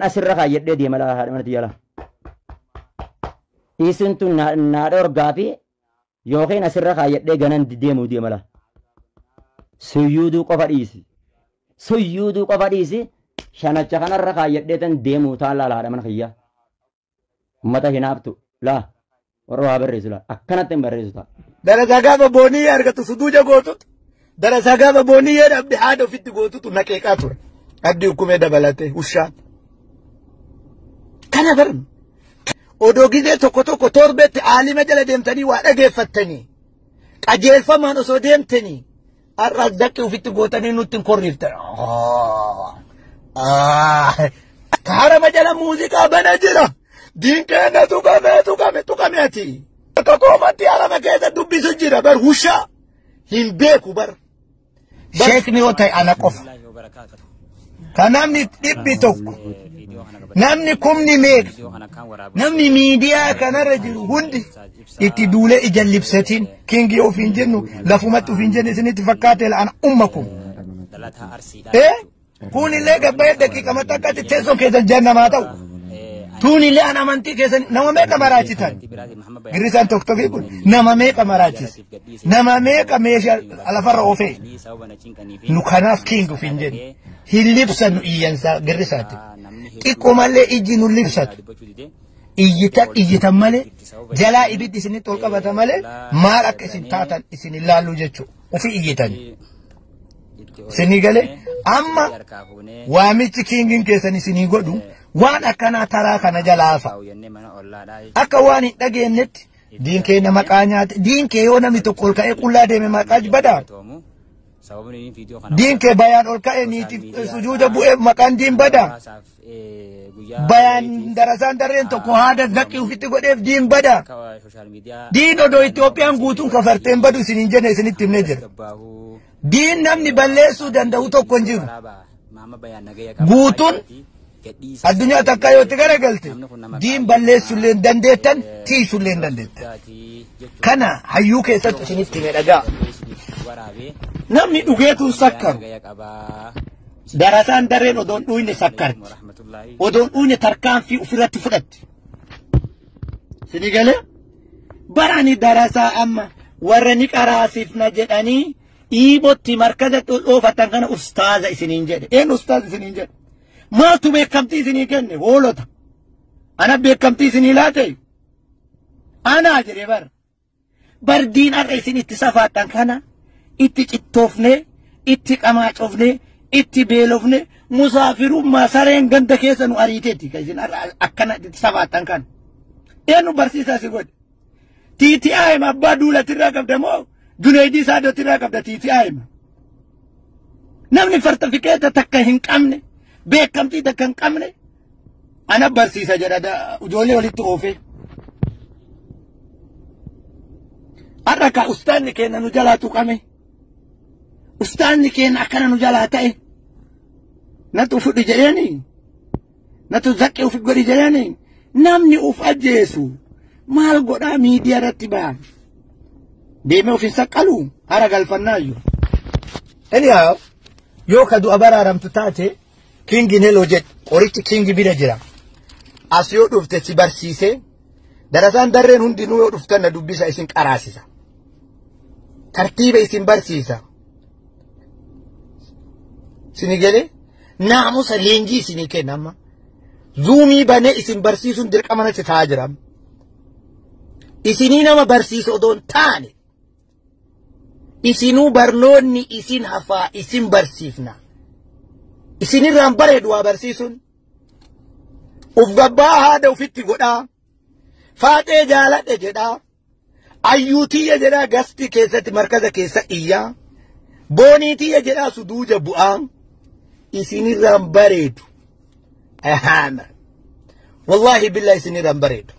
Asirra kaayyadhee deema laa haadha manatti yala. Isin tun naa dhorgaa fi yookiin asirra kaayyadhee ganan deemuu deema laa. Suyyuuduu qofa dhiisi. Suyyuuduu qofa dhiisi. Shanacha kanarra kaayyadhee tan deemuu taan laala haadha mana kiyyaa. Ummata hinaaftu laa warra waa barreessu laa akkanatti hin barreessu ta'a. Darasaa gaafa boonii argatu suduuja gootutu. Darasaa gaafa boonii dhabde haadha ofitti gootutu naqeeqaa ture. Abdii hukumee dabalatee ushaan. Kana baran. Odoo gizee tokko tokko torbeetti aalima jala deemtanii waa dhageeffattanii. Qajeelfamaan osoo deemtanii. Har'a daqqii ofitti gootanii nutti hin korriiftan. Harama jala muuziqaa bana jira. Diinkeena tuqame tuqame tuqame ati. Akka koomatti harama keessa dubbisu jira bar hushaa. Hin beeku bar. Sheekni yoo ta'e ana qofa. Kan namni dhibbi tokko. Namni kumni meeqa. Namni miidiyaa kanarra jiru hundi itti duulee ija libsatiin kingii ofiin jennu lafumatti ofiin jennu isinitti fakkaate ana umma kun. Kunillee gabbayee daqiiqamatti akkatti teessoon keessan jannamaa ta'u. Tuunillee an amantii keessan nama meeqa maraachitan. Girrisaan tokko tokko kun nama meeqa maraachise. Nama meeqa meeshaa lafarra oofee. Nu kanaaf king ofiin jennu. Hin libsannu iyyansaa girrisaatti. Xiqqoo malee ijji nu libsatu. Iyyitan iyyitan malee jalaa ibiddi isinitti ol qabata malee maal akka isin taatan isin ilaallu jechuudha. Ofii iyyitan. Isinii galee amma waamichi kingiin keessan isinii godhu waan akkanaa taraa kana jalaafa. Akka waan hin dhageenyetti diin keenya maqaa nyaate diin kee yoo namni tokko ol ka'ee qullaa deeme maqaa badaa. Diin kee bayaan ol ka'ee niitiif sujuuda bu'ee maqaan diin badaa. Bayaan darasaan darreen tokko haada zaqqii ofitti godheef diin badaa. Diin odoo Itoophiyaan guutuun kafarteen badu isiniin jenne isinitti himnee jira. Diin namni balleessuu danda'u tokko hin jiru. Guutuun addunyaa takka yoo itti garagalte diin balleessuullee hin dandeettan tiisuullee hin dandeettan. Kana hayyuu keessatti isinitti hime dhagaa. Namni dhugeetuun sakkaru. Darasaan dareen odoon dhuyne sakkarti. Odoon dhuyne tarkaanfii ofirratti fudhatti. Isinii galee? Barani darasaa amma warra ni qaraasifna jedhanii dhiibotti markaza dhoofatan kana ustaaza isiniin jedhe. Een ustaaza isiniin jedhe? Maaltu beekamtii isinii kenne? Hoolota. Ana beekamtii isinii laate? Anaa jedhe bara. Bardiin har'a isin itti safaadhan kana itti cittoofne, itti qamaacofne, itti beelofne, musaafirummaa sareen ganda keessa nu ariiteetti kan isin har'a akkana itti safaadhan kana. Eenyu barsiisaa si godhe? TTIM abbaa duulatirraa qabda moo Junaydii Saadotirraa qabda TTIM? Namni fartafikeeta takka hin qabne, beekamtii takka hin qabne ana barsiisa jedha ijoollee walitti oofee. Har'a ka ustaanni keenya nu jalaa tuqame. Ustaanni keenya akkana nu jalaa ta'e. Natu fudhi jedheeni. Natu zaqqee ufi godhi jedheeni. Namni uf ajjeesu maal godhaa miidiyaa irratti ba'a. Deemee of hin saqqalu hara galfannaayyuu. Anyhow, yoo ka du'a baraaramtu taate kingi heloo jedhu qorichi kingi bira jira. As yoo dhufte si barsiisee darasaan darreen hundinuu yoo dhuftan na dubbisa isin qaraasisa. Tartiiba isin barsiisa. Isinii galee naamusa leenjii isinii kenna amma. Zuumii banee isin barsiisuun dirqama natti ta'aa jira. Isinii nama barsiisu odoo hin taane isinuu barnoonni isin hafaa isin barsiifna. Isinirraan bareedu waa barsiisuun. Uf gabbaa haadha ofitti godhaa. Faaxee jaaladhe jedhaa. Ayyuutiyya jedhaa gasti keessatti markaza keessa iyyaa. Booniitiyya jedhaa suduuja bu'aa. Isinirraan bareedu. Ahaama. Wallaahi billahi isinirraan bareedu.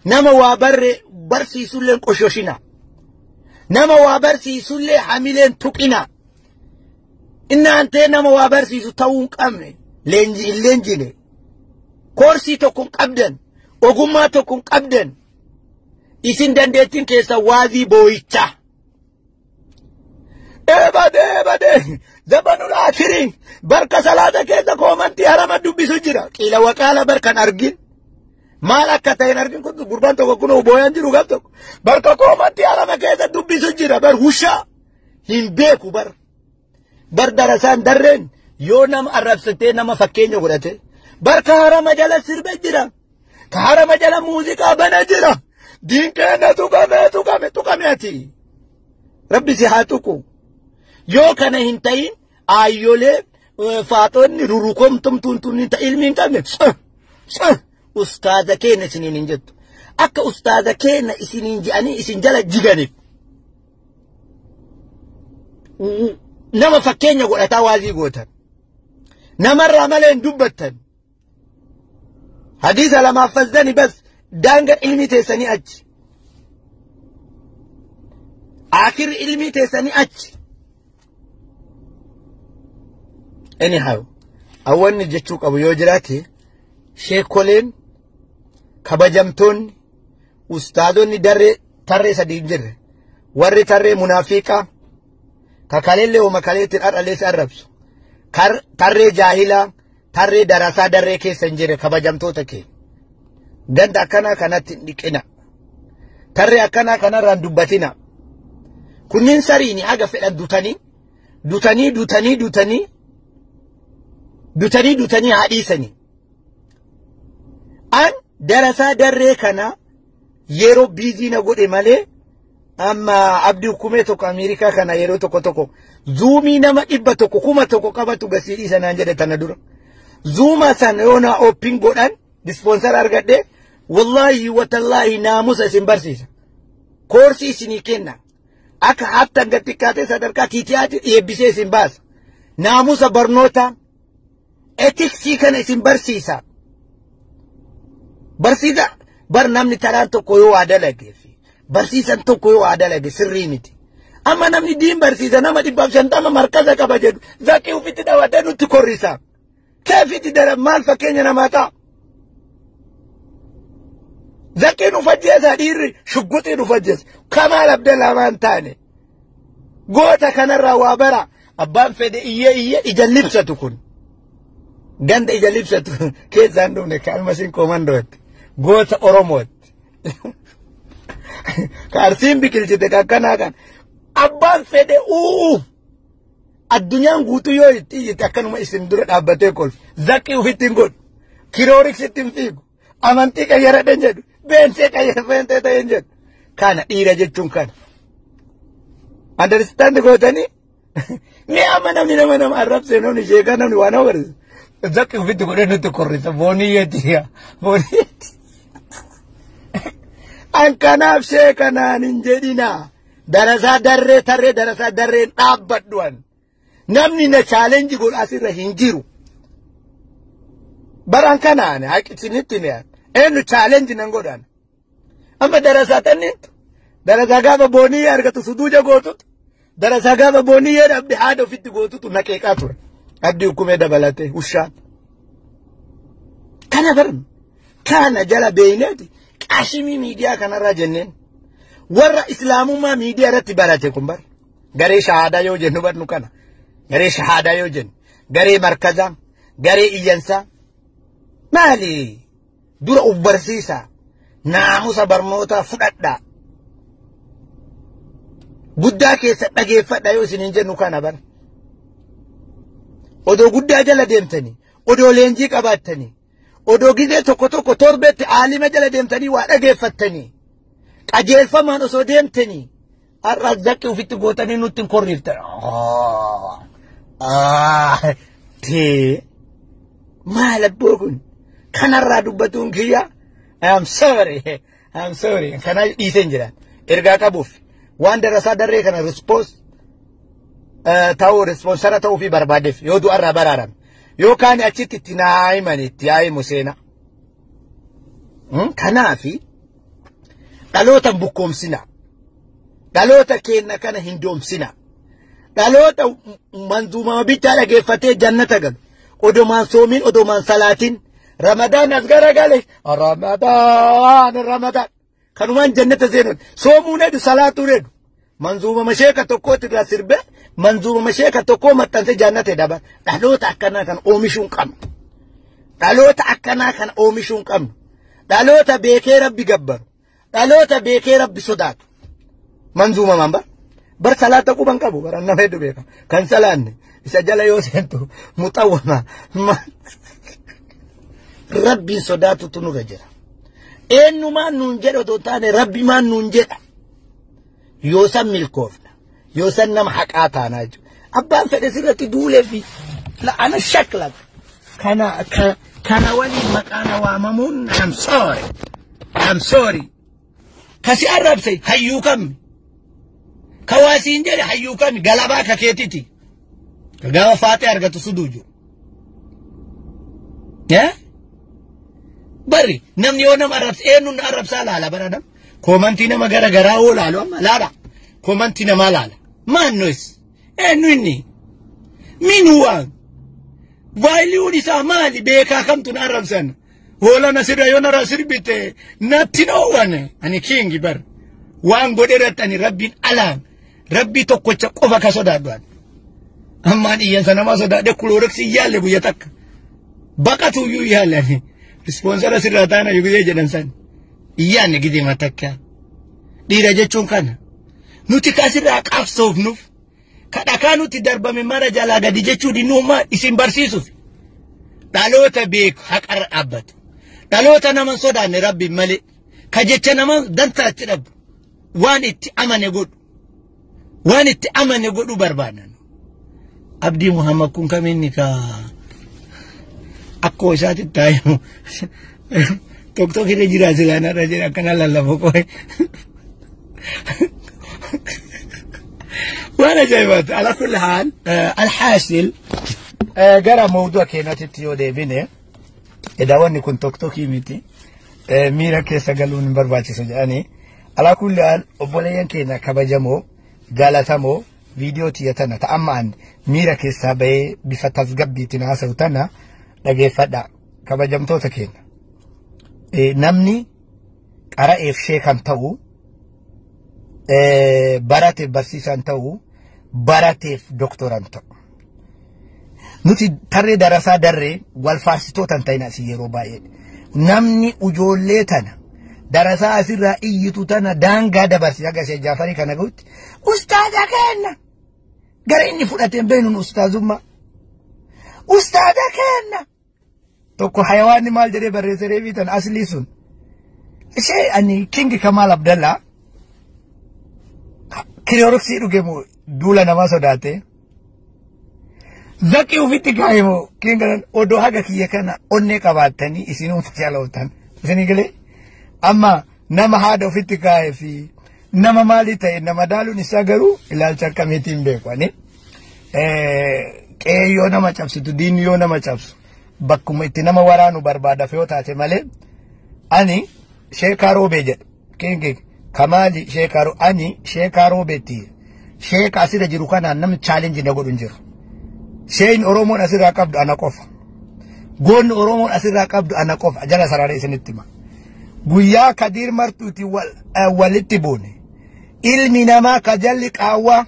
Nama waa barre barsiisullee qoshoshina. Nama waa barsiisullee hamileen tuqina. Innaantee nama waa barsiisu ta'uu hin qabne. Leenji hin leenjine. Koorsii tokko hin qabdan. Ogummaa tokko hin qabdan. Isin dandeettiin keessa waazii boo'ichaa. Eebade eebade Zabanul akhirin barka salaata keessa koomantii harama dubbisu jira. Qiila waqaala barkan argin. Maal akka ta'een argin kun gurbaan tokko kun booyaan jiru gaaf tokko. Barka koomantii harama keessa dubbisu jira bar hushaa hin beeku bar. Bar darasaan darreen yoo nama arrabsatee nama fakkeenya godhate. Barka harama jala sirbe jira. Ka harama jala muuziqaa bana jira. Diin keenya tuqame tuqame tuqame ati. Rabbi si haa tuqu. Yoo kana hin ta'in aayyolee faaxoonni rurukomtumtuun tun ilmi hin qabne ustaaza keenya isiniin hin jettu. Akka ustaaza keenya isiniin je'anii isin jala jiganiif. Nama fakkeenya godhataa waazii gootan. Namarraa malee hin dubbattan. Hadiisa lamaaf fazzani bas daangaa ilmi teessanii achi. Akirri ilmi teessanii achi. Anyhow, awwanni jechuu qabu yoo jiraate sheekoleen kabajamtoonni ustaadonni darree tarree sadii hin jirre warri tarree munaafiqaa kakaleellee hooma kaleetti dhadhalees arrabsu tarree jaahilaa tarree darasaa darree keessa hin jirre kabajamtoota kee ganda akkanaa kanatti hin dhiqina tarree akkanaa kanarraan dubbatina kunniin sariini haga fedhan dutanii dutanii dutanii dutanii dutanii dutanii haa dhiisanii. An darasaa darree kana yeroo biizii na godhe malee amma abdii hukumee tokko Ameerikaa kana yeroo tokko tokko zuumii nama 100 1000 qabatu gasii dhiisa naan jedhe tana dura. Zuuma sana yoo na oopin godhan dispoonsar argadhe wallaahi watallaahi naamusa isin barsiisa. Koorsii isinii kenna. Akka hattan gad xiqqaatee sadarkaa tiitiyaatti eebbisee isin baasa. Naamusa barnoota etiksii kana isin barsiisa. Barsiisa bar namni taraan tokko yoo waa dalage fi barsiisan tokko yoo waa dalage sirrii miti. Amma namni diin barsiisa nama 150 markaza qaba jedhu zakii ufitti dhawadee nutti korrisa. Keefitti dara maal fakkeenya namaa ta'a? Zakiin ufajjeesa dhiirri shugguxiin ufajjeesa. Kamaal Abdallaa maan taane. Goota kanarraa waa bara abbaan fedhe iyyee iyyee ija libsatu kun. Ganda ija libsatu keessaan dhufne kaalmasiin koomandootti goota Oromootti. Ka Arsiin biqilchite ka akkanaa kan abbaan fedhe uuu addunyaan guutuu yoo itti iyyite akkanuma isin dura dhaabbatee kolfu zaqqii ofitti hin godhu kirooriksitti hin fiigu amantii qayyaradhan jedhu beensee qayyaradhan ta'een jedhu kana dhiira jechuun kana. Understand gootanii ni amma namni nama nama arrabsee namni sheekaa namni waan agarsiisu. Zaqqii ofitti godhee nutti korrisa booniyyeetti booniyyeetti. An kanaaf sheekanaan hin jedhinaa. Darasaa darree tarree darasaa darreen dhaabbadhu an. Namni na chaalenji godhu asirra hin jiru. Baraan kanaan haqisinitti mi'aan. Eenyu chaalenji nan godhan. Amma darasaa tanniintu. Darasaa gaafa booniyyee argatu suduuja gootutu. Darasaa gaafa booniyyee dhabde haadha ofitti gootutu naqeeqaa ture. Abdii hukumee dabalatee ushaan. Kana baran kana jala beeyneeti qashimii miidiyaa kanarraa jenneen. Warra islaamummaa miidiyaa irratti barate kun bar. Garee shahaadaa yoo jennu barnu kana. Garee shahaadaa yoo jennu. Garee markazaa. Garee iyyansaa. Maali? Dura uf barsiisaa. Naamusa barnootaa fudhadhaa. Guddaa keessa dhageeffadhaa yoo isiniin jennu kana bar. Odoo guddaa jala deemtanii, odoo leenjii qabaattanii, odoo gizee tokko tokko torbeetti aalima jala deemtanii waa dhageeffattanii, qajeelfamaan osoo deemtanii, har'a zaqqii ofitti gootanii nutti hin korriiftan. Maal abboo kun? Kanarraa dubbatuun kiyya. I am sorry. I am sorry. Kana dhiiseen jiran. Ergaa qabuuf waan darasaa darree kana response ta'uu responsara ta'uu fi barbaadeef yoo du'arraa baraarame yookaan achitti itti naa himan itti haa himu seenaa. Kanaafi dhaloota hin bukkoomsina. Dhaloota keenya kana hin doomsina. Dhaloota manzuumama bichaa dhageeffatee jannata galu. Odomaan soomiin odomaan salaatiin Ramadaan as garagale Ramadaan Ramadaan kanumaan jannata seenuun soomuun hedu salaatuun hedu manzuumama sheeka tokkootti irraa sirbee Manzuuma sheeka tokkoo maxxanse jaannate daba. Dhaloota akkanaa kan oomishuu hin qabnu. Dhaloota akkanaa kan oomishuu hin qabnu. Dhaloota beekee Rabbi gabbaru. Dhaloota beekee Rabbi sodaatu. Manzuuma maan bar. Bar salaata quban qabu bara nama hedduu beeka. Kan salaanne isa jala yoo seentu muxawwama. Rabbiin sodaatutu nurra jira. Eenyumaan nuun jedha otoo taane Rabbimaan nuun jedha. Yoo san milkoofna. Yoo san nama haqaa taanaa jechuudha. Abbaan fedhe sirratti duulee fi la'ana shaklak. Kana waliin maqaan waamamuun I'm sorry. I'm sorry. Kasi arrabse hayyuu kammi. Kawaasiin jedhe hayyuu kammi galabaa ka keetiti. Ka gaafa faatee argatu suduuju. Barri namni yoo nama arrabse eenyuun arrabsaa laala bara nam. Koomantii nama gara garaa oo laalu amma laala. Koomantii namaa laala. Maannois eenyu inni? Minuwaan. Vaayiliin isaa maali? Beekaa kamtu na arrabsan? Hoolaan asirra yoo narra sirbite natti dhoowwan. Ani kingi bar. Waan godhe irratti ani Rabbiin alaan. Rabbii tokkocha qofa ka sodaadhu ani. Ammaan iyyansa namaa sodaadhe kulooroksii yaalle guyya takka. Baqatu iyyuu yaalle ani. Ispoonsara sirraa taana yoo jedhan san. Iyyaanne gidima takka. Dhiira jechuun kana. Nuti kasirraa qabsoofnuuf ka dhakaa nuti darbame mara jalaa gadi jechuu dinnummaa isin barsiisuuf. Dhaloota beeku haqarra dhaabbatu. Dhaloota nama hin sodaanne Rabbiin malee. Ka jecha nama dantaa itti dhabu. Waan itti amane godhu. Waan itti amane godhu barbaadan. Abdii Muhammad kun kamiin ka akkoo isaatti taa'imu. Tokko tokko irra jira silaan irra jira akkana lallabu qoe. Waan ajaa'ibaati. Ala kulli haal alhaasil gara mawdu'a keenyatti yoo deebine daawwanni kun tokko tokkii miti miira keessa galuun hin barbaachisu jedhanii ala kulli haal obboleeyyan keenya kabajamoo jaalatamoo viidiyoo tiyya tana ta'ammaan miira keessaa bahee bifa tasgabbiitiin haasa'u tana dhageeffadha kabajamtoota keenya. Namni qara'eef sheekan ta'u barateef barsiisaan ta'u barateef doktoran ta'u. Nuti tarree darasaa darree wal faarsitoota hin ta'in asii yeroo baay'ee. Namni ijoollee tana darasaa asirraa iyyitu tana daangaa dabarsi haga ishee Jaafarii kana gahutti ustaaza kenna. Gara inni fudhateen beeknuun ustaazummaa. Ustaaza kenna. Tokko hayawaanni maal jedhee barreesse reebii tan aslii sun. Ishee ani Kingi Kamaal Abdallaa kiriyooroksii dhuge moo duula namaa sodaate. Zaqii ofitti kaa'e moo kinga odoo haga kiyya kana onnee qabaattanii isinuun fashalooftan. Isinii galee amma nama haada ofitti kaa'ee fi nama maalii ta'e nama daaluun isaa garuu ilaalcha akkamiitiin beeku ani. Qe'ee yoo nama cabsitu diinni yoo nama cabsu bakkuma itti nama waraanu barbaadaaf yoo taate malee ani sheekaa roobee jedha. Kingi Kamaali sheekaa ani sheekaa roobeetti sheeka asirra jiru kanaan namni chaalenjii na godhu hin jiru. Sheen Oromoon asirraa qabdu ana qofa. Goonni Oromoon asirraa qabdu ana qofa. Jala sararee isinitti hima. Guyyaa Kadiir Martuuti walitti buune. Ilmi namaa ka jalli qaawwaa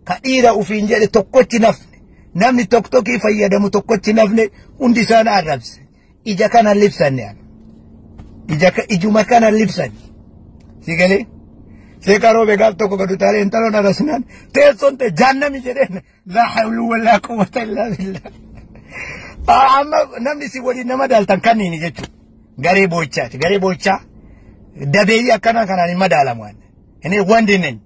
ka dhiira ufiin jedhe tokkochi nafne. Namni tokkokkii fayyadamu tokkochi nafne hundi isaan arrabse. Ija kana libsanne ana. Ijuma kana libsanne. Si galee? Sheekaa roobee gaaf tokko gadu taalee intaloon arrabsinaan teessoon ta'e jaannami jedheen laa hawlu walaa quwwata illaa billah. Amma namni si waliin nama daaltan kanniini jechuudha. Garee boo'ichaati. Garee boo'ichaa dabeeyyii akkanaa kanaan hin madaalamu. Inni wanti inni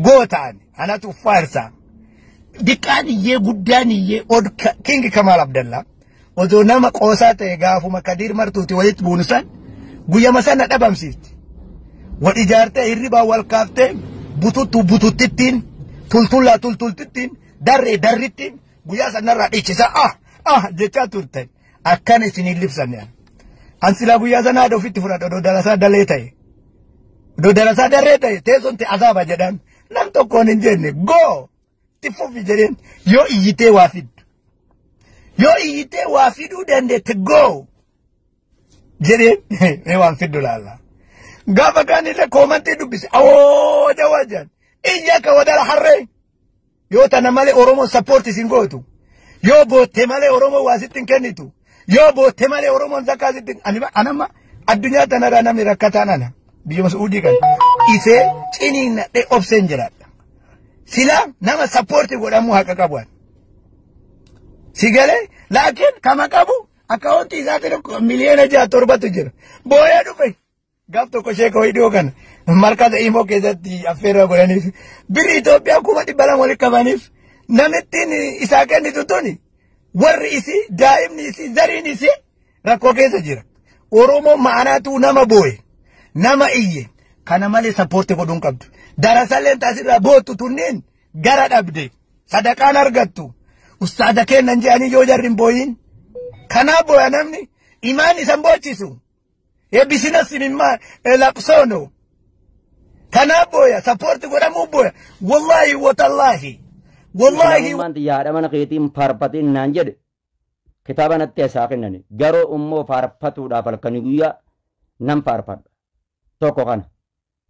gootaan anatu faarsa. Diqqaan iyyee guddaan iyyee Kingi Kamaal Abdallaa odoo nama qoosaa ta'e gaafuma Kadiir Martuuti walitti buunu san guyyama sana dhabamsiifti. Wal ijaartee hirribaa wal kaaftee bututtu bututtittiin tultullaa tultultittiin darree darrittiin guyyaa sanarraa dhiichisa ah ah jechaa turtan akkana isiniin libsanne. An silaa guyyaa sana haadha ofitti fudhadha odoo darasaa dalee ta'e. Odoo darasaa darree ta'e teessoon ta'e azaaba jedhaan nam tokkoon hin jenne goo itti fufi jedheen yoo iyyitee waa fiddu. Yoo iyyitee waa fiduu dandeette goo jedheen waan fiddu laalla. Gaafa kaan illee koomantii dubbise awoo jawaa jedhan iyya ka wadala harree. Yoo tana malee Oromoon support isin gootu. Yoo bootte malee Oromoon waa sitti hin kennitu. Yoo bootte malee Oromoon zakkaa sitti anamma addunyaa tanarraa namni rakkataan ana. Biyya Suudii kan isee ciniinnadhee obseen jiraadha. Sila nama support godhamuu haqa qabu. Si galee laakiin kama qabu akkaawuntii isaatti tokko miliyoona 6-7tu jira. Booyee dhufe. Gaaf tokko sheeka wayii dhiyoo kana markaza imoo keessatti affeerraa godhaniif birri Itoophiyaa 200,000 walitti qabaniif namittiin isaa kennitu tuni warri isii daa'imni isii zariin isii rakkoo keessa jira. Oromoo ma'anaatu nama booye nama iyye kana malee support godhuun qabdu. Darasalleen taasirraa boottu tunniin gara dhabde sadaqaan argattu. Ustaada kennan jedhanii yoo jarri hin booyin. Kanaaf booya namni imaan isan boochisu. Eebbisinas imimmaa laqsoono. Kanaaf booya support godhamuu booya. Wallaahi watallaahi. Wallaahi. Islaamummaan tiyya haadha mana keetiin faarfatiin naan jedhe kitaaba natti isaa kennani. Garuu immoo faarfatuudhaaf halkanii guyyaa nan faarfadha. Tokko kana.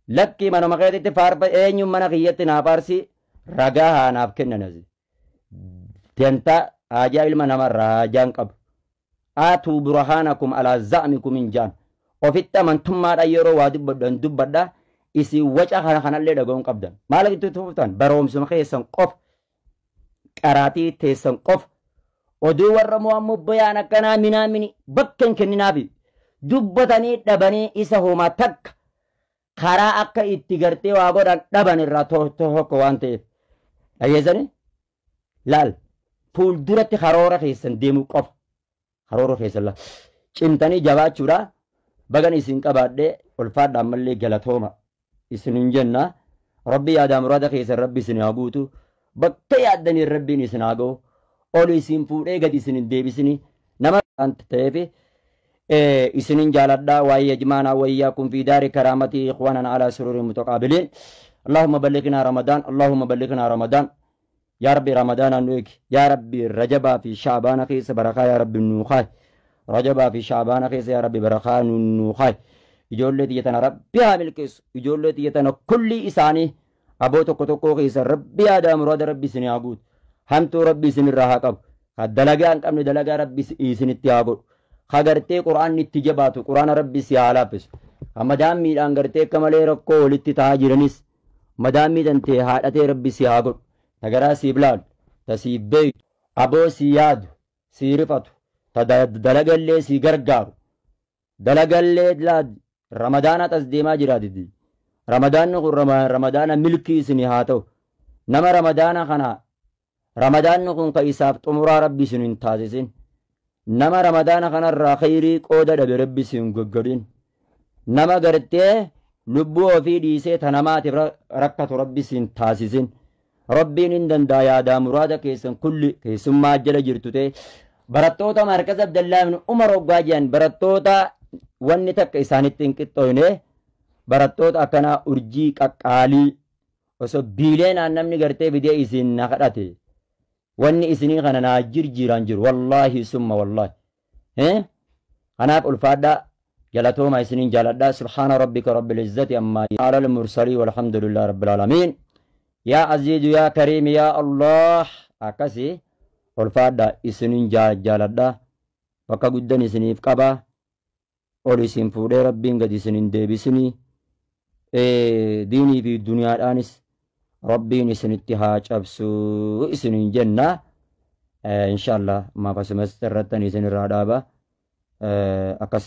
Lakkii manuma keetitti faarfa eenyu mana kiyyatti naa faarsi ragaa haa naaf kennan asi. Dantaa haajaa ilma namarraa haajaan qabu. Aatuu burhaanakum alaa za'mikum hin jaan. Ofitti amantummaadhaan yeroo waa dubbadhan dubbadha. Isin waca kana kanallee dhaga'uun qabdan. Maal itti tuftan baroomsuma keessan qofa. Qaraatii teessan qofa. Oduu warra mo'ammoo bayaan akkanaa minaamini bakka hin kenninaafi. Dubbatanii dhabanii isa homaa takka karaa akka itti gartee waa godhan dhaban irraa tokko waan ta'eef. Dhageessanii? Laal fuulduratti karoora keessan deemuu qofa. Karoora keessan laal. Cimtanii jabaachuudha. Bagan isin qabaadhee ulfaadha ammallee galatooma. Isin hin jenna. Rabbi yaadaa muraada keessan rabbi isin haa guutu. Bakka yaaddanii rabbiin isin haa ga'u. Ol isin fuudhee gadi isin hin deebisini. Nama waan ta'eef isinin jaaladha waa'ee yajmaanaa wayyaakum fi daari karaamatii ikhwaanan alaa suruuri mutaqaabiliin. اللهم بلغنا رمضان اللهم بلغنا رمضان يا ربي رمضان نوك يا ربي رجبا في شعبان خيس بركة يا ربي نوخاي رجبا في شعبان خيس يا ربي بركة نوخاي ijoollee tiyya tana rabbi haa milkeessu ijoollee tiyya tana kulli isaanii aboo tokko tokkoo keessa rabbi yaadaa muraada rabbi isin haa guutu hamtuu rabbi isin irraa haa qabu ka dalagaa hin qabne dalagaa rabbi isinitti haa godhu ka gartee quraanni itti jabaatu quraana rabbi si haa laaffisu ka madaammiidhaan gartee akka malee rakkoo walitti tahaa jiranis madaammii tantee haadhatee rabbi si haa godhu ta garaa siif laalu ta siif beeytu aboo si yaadu si rifatu ta dalagallee si gargaaru dalagallee laad ramadaana tas deemaa jira didi ramadaanni kun ramadaana milkii isinii haa ta'u nama ramadaana kana ramadaanni kun ka isaaf xumuraa rabbi isin hin taasisin nama ramadaana kanarraa khayrii qooda dhabe rabbi isin goggodhin nama gartee lubbuu ofii dhiisee ta namaatiif rakkatu rabbi isin taasisin rabbiin hin danda'a yaadaa muraada keessan kulli keessummaa jala jirtu ta'e barattoota markaza Abdallaa ibn Umar hoggaa jiran barattoota wanni takka isaanitti hin qixxooyne barattoota akkanaa urjii qaqqaalii osoo biileenaan namni gartee fidee isin na kadhate wanni isinii kana naa jirjiiraan jiru wallaahi summa wallaahi kanaaf ulfaadhaa galatooma isiniin jaaladhaa subhaana rabbika rabbil izzati ammaa alal mursalii walhamdulillahi rabbil aalamiin yaa aziizu yaa kariim yaa allah akkasi ulfaadhaa isiniin jaaladhaa bakka guddan isiniif qabaa ol isin fuudhee rabbiin gadi isin hin deebisinii diinii fi duniyaadhaanis rabbiin isinitti haa cabsuu isiniin jenna inshallah maaf asumas irrattan isin irraa dhaaba akkas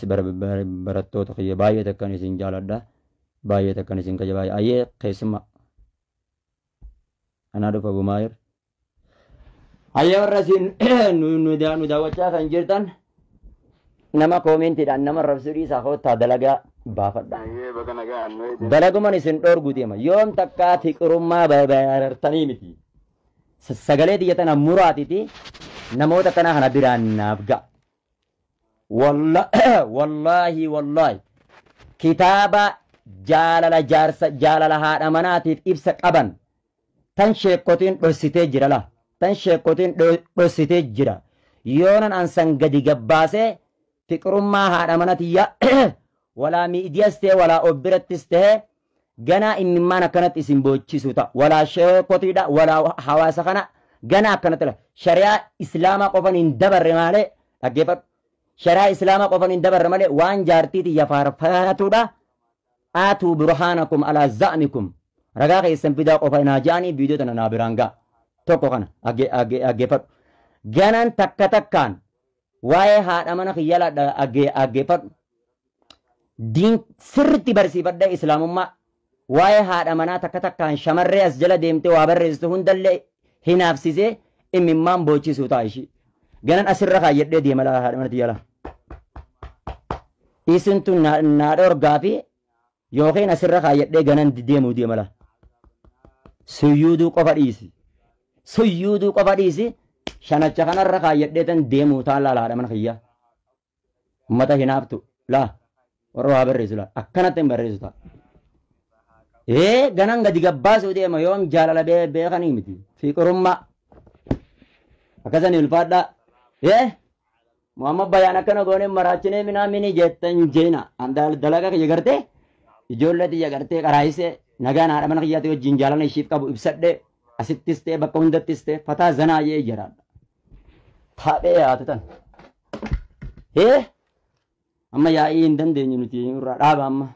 barattoota kiyya baay'ee takkan isin jaaladha baay'ee takkan isin kaja baay'ee ayyee keessuma anaa dhufa bumaayir ayyee warra isin nu daawwachaa kan jirtan nama koomentiidhaan nama rabsuu dhiisaa koottaa dalagaa baafadha. Dalaguman isin dhoorgu deema. Yoom takkaa fiqirummaa barartanii miti. Sagalee tiyya tana muraatiti namoota kana kana biraan naaf ga'a. Wallaahi wallaahi kitaaba jaalala jaarsa jaalala haadha manaatiif ibsa qaban tan sheekotiin dhossitee jira la tan sheekotiin dhossitee jira yoonan ansan gadi gabbaasee fiqirummaa haadha mana tiyya walaa miidiyas ta'e walaa of birattis ta'e Ganaa innimmaan akkanatti isin boochisu ta'a. Walaa sheekotiidha, walaa hawaasa kana ganaa akkanatti la. Shari'aa Islaamaa qofan hin dabarre malee dhaggeeffadhu. Shari'aa Islaamaa qofan hin dabarre malee waan jaartii tiyya faarfatuudha. Aatuu burhaanakum alaa za'mikum. Ragaa keessan fidaa qofa naa ja'anii viidiyoo tana naa biraan ga'a. Tokko kana dhaggeeffadhu. Ganaan takka takkaan waa'ee haadha mana kiyyalaa dhaggeeffadhu. Diin sirriitti barsiifadha Islaamummaa. Waa'ee haadha manaa takka takkaan shamarree as jala deemtee waa barreessitu hundallee hinaafsisee imimmaan boochisuu ta'a ishii. Ganan asirra kaayyadhee deema laa haadha mana tiyyalaa. Isin tun naa dhorgaa fi yookiin asirra kaayyadhee ganan deemuu deema laa. Suyyuuduu qofa dhiisi. Suyyuuduu qofa dhiisi. Shanacha kanarra kaayyadhee tan deemuu ta'a laa haadha mana kiyyaa. Uummata hinaaftu laa warra waa barreessu laa akkanatti hin barreessu ta'a. Ee ganan gadi gabbaasuu deema yoom jaalala beekanii miti. Fiqirummaa. Akkasanii ulfaadhaa. Ee Muhammad Bayaan akkana goonee maraachinee minaa mini jettan jeena. Dalagaa kiyya gartee ijoollee tiyya gartee qaraayisee nagaan haadha mana kiyyaatti wajjin jaalala ishiif qabu ibsadhee asittis ta'e bakka hundattis ta'e fataa zanaa jee jiraadha. Taphee yaatu tan. Ee amma yaa'ii hin dandeenyu nuti irraa dhaaba amma.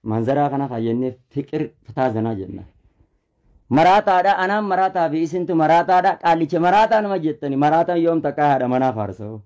Manzaraa kana kaayyannee fiqir fataa zanaa jenna. Maraataadha anaan maraataa fi isintu maraataadha qaallicha maraataa nama jettani maraataan yoom takkaa haadha manaa faarsa'u.